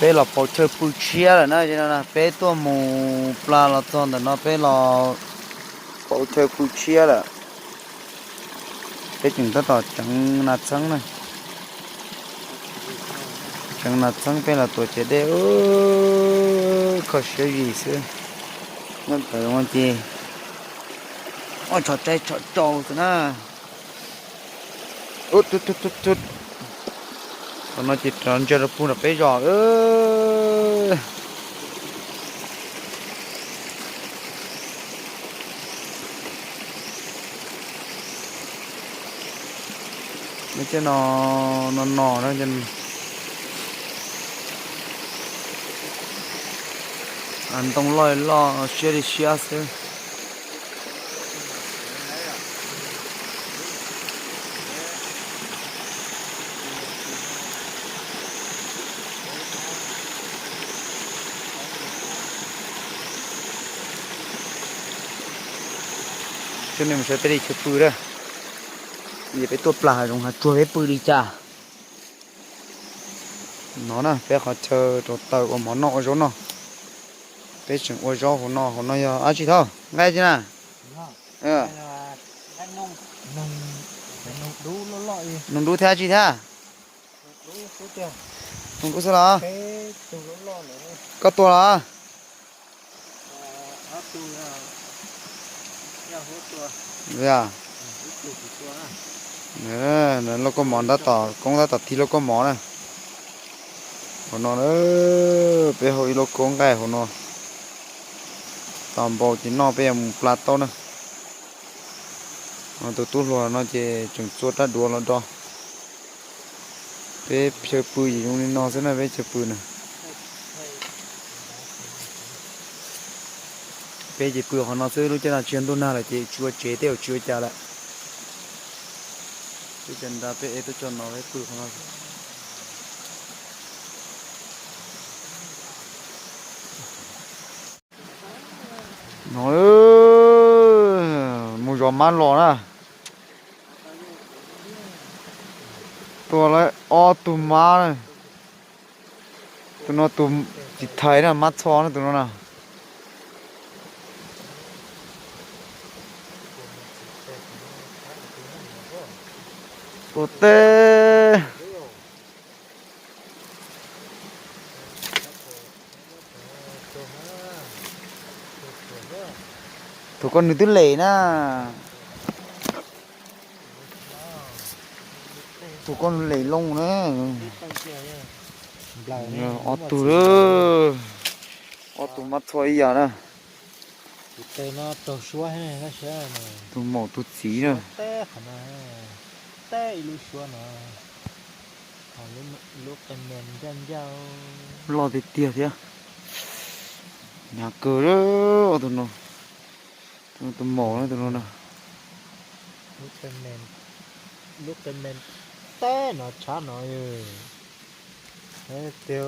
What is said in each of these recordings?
Peb los pauv chaw pw tshiab lawm na, peb tuaj mus plas los txog ntawm no peb los pauv chaw pw tshiab lawm. Peb tseem tab tom tseev nas txheeb na. Tseev nas txheeb peb los tuav tsev dej, kho siab zim xwb. Nyob ntawd ces ua tshov tsaib tshov rau xwb na. Tom no ces rov ntsia rau pug nram peb zos. Cov no, no no, ntoo loj loj siab li siab xwb. Coj nej mus saib peb li chaw pw na. Yog peb tuaj plas hav zoov hav tsuag peb pw li cas. No na peb qhov chaw rau taws ua mov noj ua zaub noj. Peb tseem ua zaub hauv no, hauv no yog dab tsi thauj nqaij tsi na? Noog dub thiab dab tsi thiab? Noog dub xwb los? Koj tua los? Lauj kaub mov tab tom koob tab tom tig lauj kaub mov na. Hauv no peb hau ib lauj kaub nqaij hauv no. Tau npau ces noj peb yuav mus pla tau na. Tus tub hluas no ces tseem txua rab duav los do. Peb chaw pw ces zoo li no xwb na peb chaw pw na. Peb ces pw qhov no xwb, lub caij no tsis yog ntuj nag lawm ces tsis ua tsev tej zaum tsis ua cas lawm. Peb cov nra peb ev tuaj tso no peb pw qhov no. No, mus zov mab los na. Tua lawm ob tug mab na. Tus no tus txiv thais na, mab txho na tus no na. Tua teb. Tus ko nws twb lem na. Tus ko nws lem loo na. Ob tug, ob tug mab txho ib yam na. Tus maum tus txiv na. Loj tiag tiag thiab. Hnyav kawg, ob tug no. Tus maum na tus no na. Lub qe me teb no tshab no, tias teb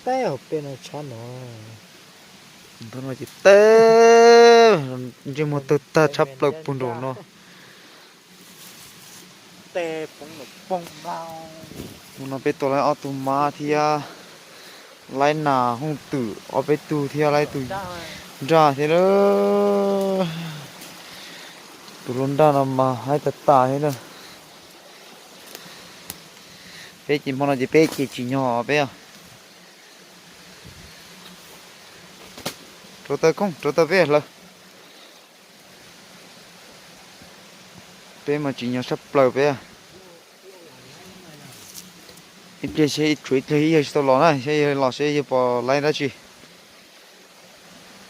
hauv peb no tshab no. Tus no ces teb, ntsej muag tawg tag tshab plaws puag nraum no. Mus no peb tua laib ob tug mab thiab, laib nas hooj twm ob peb tug thiab laib tus nraj thiab. Tus hluas nraj no mas haib tag tas thiab na. Peb ces hmo no ces peb ces tsim nyog peb. Rauv taws koob, rauv taws peb hlawv. Peb mas tsim nyog sab plaws peb. Ib pliag seb tshuav ib pliag ib yawg tsis tau los na, seb yawg los seb yawg puas laib dab tsi.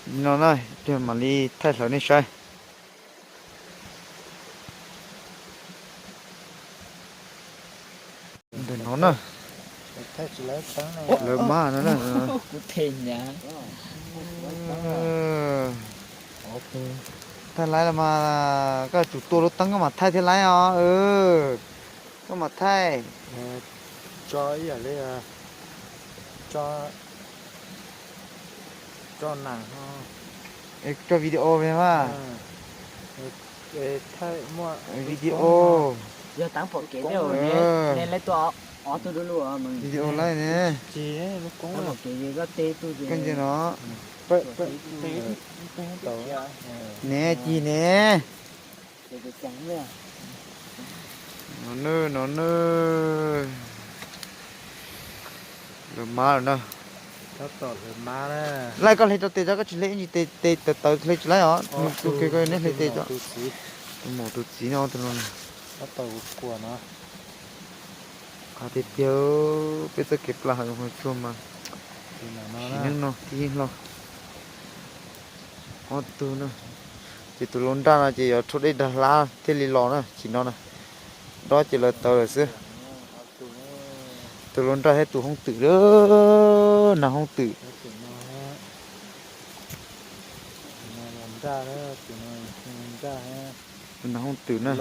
Li no na, ib pliag mam li thaij hlawv nej saib. Ntawm no na, lawv mas no na. Thaij laib los mas koj tsum tua lub teeb koj mam thaij thiab laib os. Koj mam thaij. Tso ib yam li tso, tso nas, tso video mas. Video. Yog teeb pom kev, nej lawv tua. Video laij ne. Koj ntsia no. Ne ci ne. No na, no na. Lawv mab lawm na. Laij koj hle rau tes tso, koj tsis hle ib ntsis tes, tes tawv tawv hle tsis laij os. Tus kws koj neb hle tes tso. Tus maum tus txiv no, tus no. Qab tiag tiag, peb txoj kev plam hav zoov hav tsuag mas sim neej no tib hlo. Ob tug na. Ces tus lau nraj no ces yog rhaub dej dag hlab thiaj li los na, chim no na. Dob ces lawv tawv lawm xwb. Tus lau nraj thiab tus hoob twm, nag hoob twm. Tus nag hoob twm na. Tus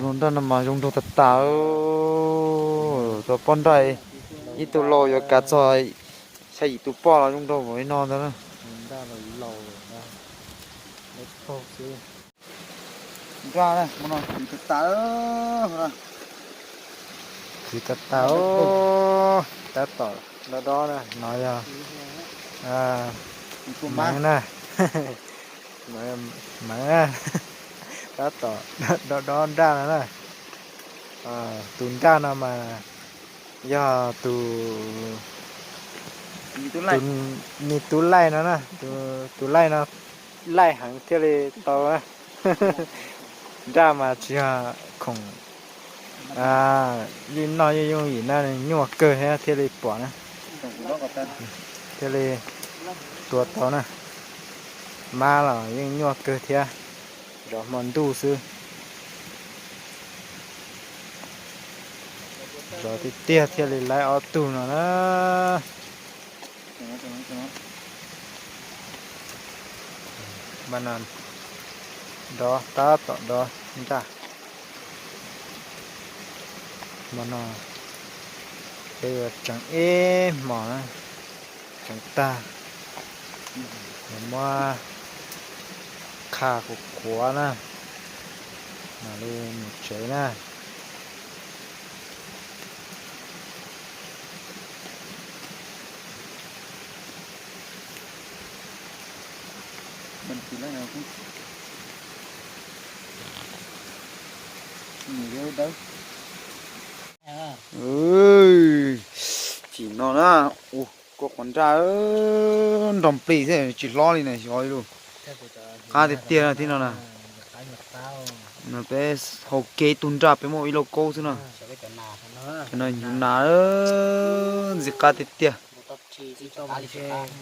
lau nraj no mas zoo nraug tas tas. Tau poj nraj ib tug laus yuav kav txog xya yim tus poj los zoo nraug npaum li no ntag na. Nraj no, khwv tas tas, khwv tas tas, tab tom dob dob na, no yog maiv na, maiv na, tab tom dob dob nraj no na. Tus nraj no mas yog tus, me tub laij no na, tus laij no laij heev thiaj li tau na. Nraj mas tsis yog khoom, yeej noj yeej yooj yim na, nyuaj kawg thiab thiaj li pom na, thiaj li tua tau na. Mab los yeej nyuaj kawg thiab, zov hmo ntuj xwb. Zov tiag tiag thiaj li laib ob tug no na. Npaj no, dob tab tom dob nraj. Hmo no peb yuav tseev ib hmos na, tseev tag, yuav muab qha qhuav qhuav na, mam li mus tsev na. Chim no na, koj qhov nraj nrog plig xwb tsis hlob li na, xyov li. Qab tiag tiag no tib no na. No peb hau kev tug nraj peb muaj ib lauj kaub xwb no. Cov no hnyuv nas, ntxim qab tiag tiag.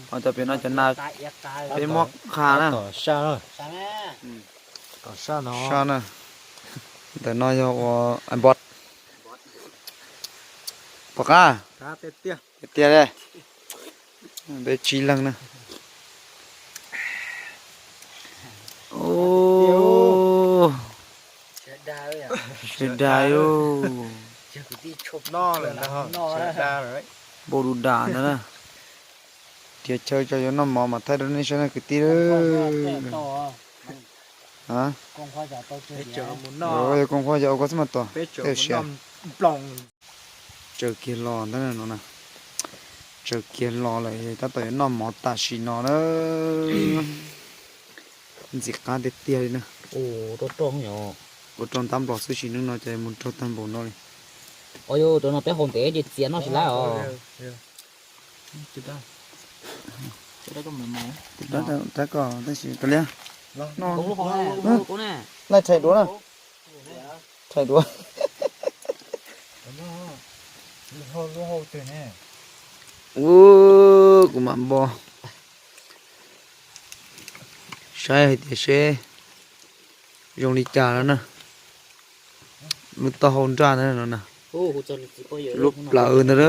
Ho cov pem no cov nas peb muab qha na. Sab na. Ntawm no yog ua npov. Pom qab tiag tiag. Peb tsib leeg na. Sawv daws, npau du dam ntag na. Tias chaw tso yuav noj mov mas thaij rau nej saib na kwv tij. Yog koom khuab yog ua koj xwb mas tos. Tej sia tsaws kiag los ntag no na. Tsaws kiag los lawm tab tom yuav noj mov tam sim no na. Ntxim qab tiag tiag li na. Ua rau ntab nplos xwb sim neej no ces mus raug tag npaum no li. Ua rau no peb haus ntev ces txias noj tsis laib os. Rab koj tab sis kav liam. Laij thaij duav na. Thaij duav. Ub, kuv mam npo saib hais tias seb zoo li cas no na. Lub taub hau nraj ntag no na. Lub plawv ntag.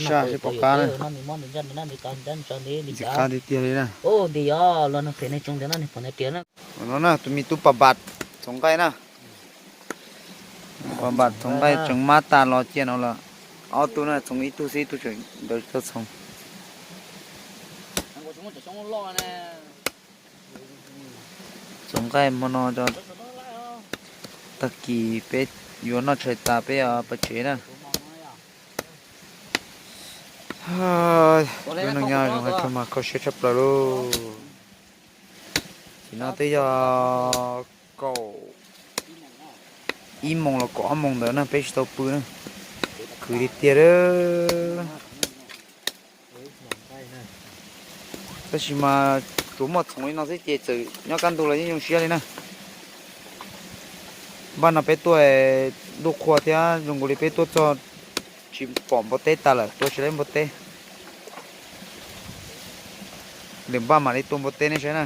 Saj seb pom qab na. Ntxim qab tiag tiag li na. No na, tus me tub Pam Npam txoov nqaij na. Pam Npam txoov nqaij tseem mab tas los cia no lawm. Ob tug na txoov ib tug xwb, ib tug tseem ntawd txhoov. Txoov nqaij hmo no, tag kis peb yuav noj tshais tas peb pais tsev na. Lub neej nyob zoo mas kho siab tshaj plaws lauj. Tam sim no twb yog kaum ib moos los kaum ob moos ntawd na, peb tsis tau pw na, khwv tiag tiag lawm. Tab sis mas tsuas muaj txhoov li no xwb ces txawm nyob kaj ntug los yeej zoo siab li na. Npaj no peb tuaj ntuj qhua thiab zoo nkaus li peb tuaj txog tsis pom npua teb tas lawm, tuaj tsis laib npua teb. Lwm npaj mam li tua npua teb nej saib na.